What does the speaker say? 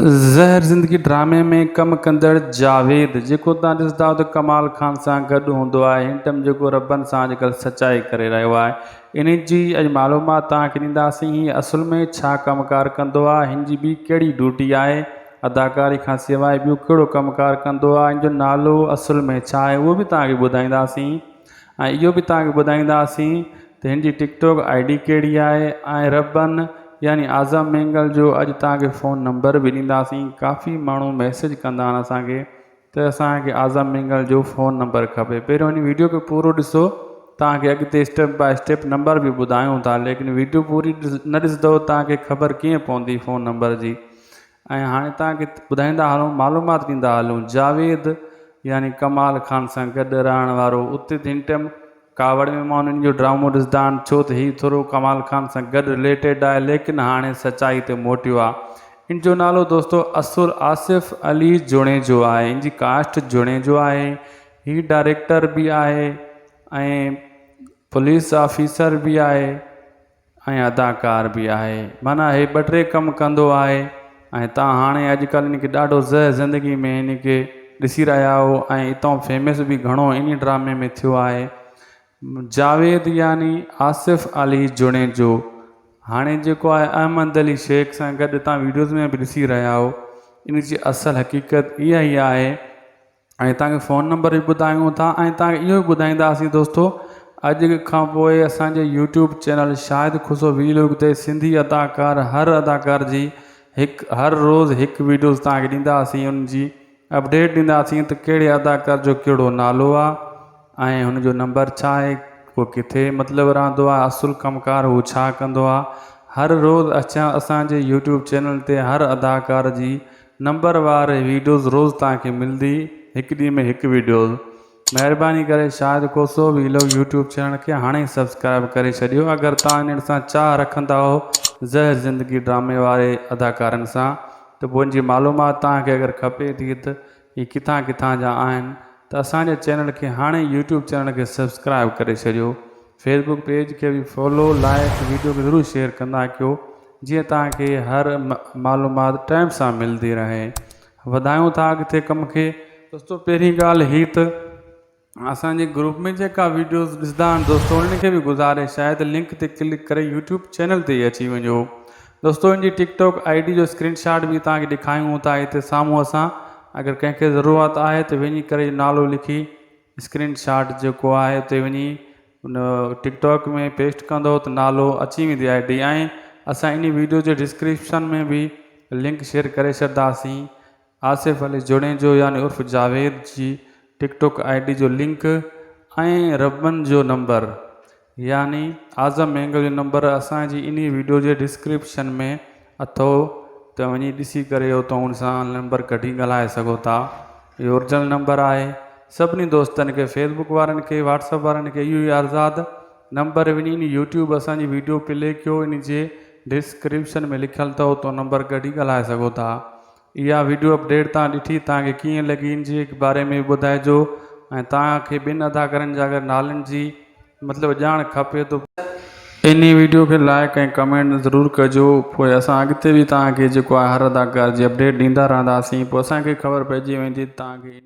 زهر زندگي ڊرامي ۾ ڪم ڪندڙ جاويد جيڪو توهان ڏسندا آهيو ته ڪمال خان سان گڏ هوندو آهي هن ٽم جيڪو ربن سان اڄڪلهه سچائي ڪري رهيو آهي انهي جي اڄ معلومات توهان کي ڏينداسين هي اصل ۾ ڇا ڪم ڪار ڪندو آهي هن جي ٻي ڪهڙي ڊيوٽي آهي اداڪاري کان سواء ٻيو ڪهڙو ڪم ڪار ڪندو آهي ان جو نالو اصل ۾ ڇا آهي اهو به توهان کي ٻڌائينداسين ۽ اهو به توهان کي ٻڌائينداسين ته هن جي ٽڪ ٽاڪ I D ڪهڙي آهي ۽ ربن يعني اعظم مينگل جو اڄ توهان کي فون نمبر به ڏينداسين ڪافي ماڻهو ميسيج ڪندا آهن اسان کي ته اسان کي اعظم مينگل جو فون نمبر کپي پهريون هن ويڊيو کي پورو ڏسو توهان کي اڳتي اسٽيپ باء اسٽيپ نمبر به ٻڌايون ٿا ليڪن ويڊيو پوري نه ڏسندو توهان کي خبر ڪيئن پوندي فون نمبر جي ۽ هاڻي توهان کي ٻڌائيندا هلون معلومات ڏيندا هلون جاويد يعني ڪمال خان سان گڏ رهڻ وارو اتي ته هن ٽيم ڪاوڙ ۾ ماڻهو هن جو ڊرامو ڏسندا آهن ڇو ته هي ٿورو ڪمال خان سان گڏ رليٽيڊ آهي ليڪن هاڻي سچائي تي موٽيو آهي ان جو نالو دوستو اصل آصف علي جوڻيجو آهي ان جي ڪاسٽ جوڻيجو آهي هي ڊائريڪٽر به آهي ۽ پوليس آفيسر به آهي ۽ اداڪار به آهي معنيٰ هي ٻه ٽي ڪم ڪندو آهي ۽ تان هاڻي اڄڪلهه هن کي ڏاڍو زهه زندگي ۾ هن کي ڏسي رهيا آهيو ۽ اتان فيمس به گهڻو انهي ڊرامي ۾ ٿيو آهي جاويد يعني آصف علي جوڻيجو هاڻي جيڪو آهي احمد علي شيخ سان گڏ تان ويڊيوز ۾ به ڏسي رهيا آهيو ان جي اصل حقيقت اها ئي آهي ۽ توهان کي فون نمبر به ٻڌايون ٿا ۽ توهان کي اهو به ٻڌائينداسين دوستو اڄ کان پوء اسان جي YouTube channel Shahid Khusro vlog تي سنڌي اداڪار هر اداڪار جي هڪ هر روز هڪ ويڊيوز توهان کي ڏينداسين ان جي اپڊيٽ ڏينداسين ته ڪهڙي اداڪار جو ڪهڙو نالو آهي ۽ هن جو نمبر ڇا آهي هو ڪٿي مطلب رهندو آهي اصل ڪم ڪار هو ڇا ڪندو آهي هر روز اچان اسان جي يوٽيوب چينل تي هر اداڪار جي نمبر وار ويڊيوز روز توهان کي ملدي هڪ ڏينهن ۾ هڪ ويڊيوز مهرباني ڪري Shahid Khoso vlog YouTube channel کي هاڻي ئي سبسڪرائب ڪري ڇڏيو اگر توهان انهن سان چاهه رکندا هو زهر زندگي ڊرامي واري اداڪارن سان ته پوء ان جي معلومات توهان کي اگر کپي ٿي ته هي ڪٿان ڪٿان جا آهن ته اسان جي چينل کي هاڻي ئي يوٽيوب چينل کي سبسڪرائب ڪري ڇڏيو فيسبوڪ پيج کي به فالو لائڪ ويڊيو کي ضرور شيئر ڪندا ڪيو جيئن توهان کي هر معلومات ٽائيم سان ملدي رهي وڌايون ٿا اڳتي ڪم کي دوستو پهرين ڳالهه هي ته اسان جي گروپ ۾ جيڪا ويڊيوز ڏسندا آهن دوستو انهن کي به گذارش آهي ته لنڪ تي ڪلڪ ڪري يوٽيوب چينل تي اچي وڃو دوستو ان جي ٽڪ ٽاڪ I D جو اسڪرين شاٽ به توهان کي ڏيکايون ٿا هتي سامهون اسان اگر ڪنهن کي ضرورت آهي ته وڃي ڪري نالو لکي اسڪرين شاٽ جيڪو آهي اتي وڃي ان ٽڪ ٽاڪ ۾ پيسٽ ڪندو ته نالو اچي ويندي I D ۽ اسان انهي ويڊيو جي ڊسڪرپشن ۾ به لنڪ شيئر ڪري ڇڏداسين آصف علي جوڻيجو يعني عرف جاويد جي ٽڪ ٽاڪ I D جو لنڪ ۽ ربن جو نمبر يعني اعظم مينگل جو نمبر اسان جي انهي ويڊيو جي ڊسڪرپشن ۾ اٿو ته وڃي ڏسي ڪري اتو ان سان نمبر ڪڍي ڳالهائي سگهو ٿا اهو اورجنل نمبر آهي سڀني دوستن کي فيسبوڪ وارن کي واٽسپ وارن کي اهو ئي عرض آ ته نمبر وڃي انهي يوٽيوب اسان جي ويڊيو پلي ڪيو انهي جي ڊسڪرپشن ۾ لکيل اٿو اتو نمبر ڪڍي ڳالهائي سگهو ٿا اها ويڊيو اپڊيٽ توهان ڏٺي توهان کي ڪيئن لڳي ان جي باري ۾ به ٻڌائجو ۽ توهان کي ٻن اداڪارن جا اگر نالن جي مطلب ڄاڻ کپي ته انهي ويڊيو کي لائڪ ۽ ڪمينٽ ضرور ڪجو پوء اسان اڳتي به توهان کي جيڪو آهي هر اداڪار جي اپڊيٽ ڏيندا رهنداسين پوء اسان کي خبر پئجي ويندي ته توهان کي.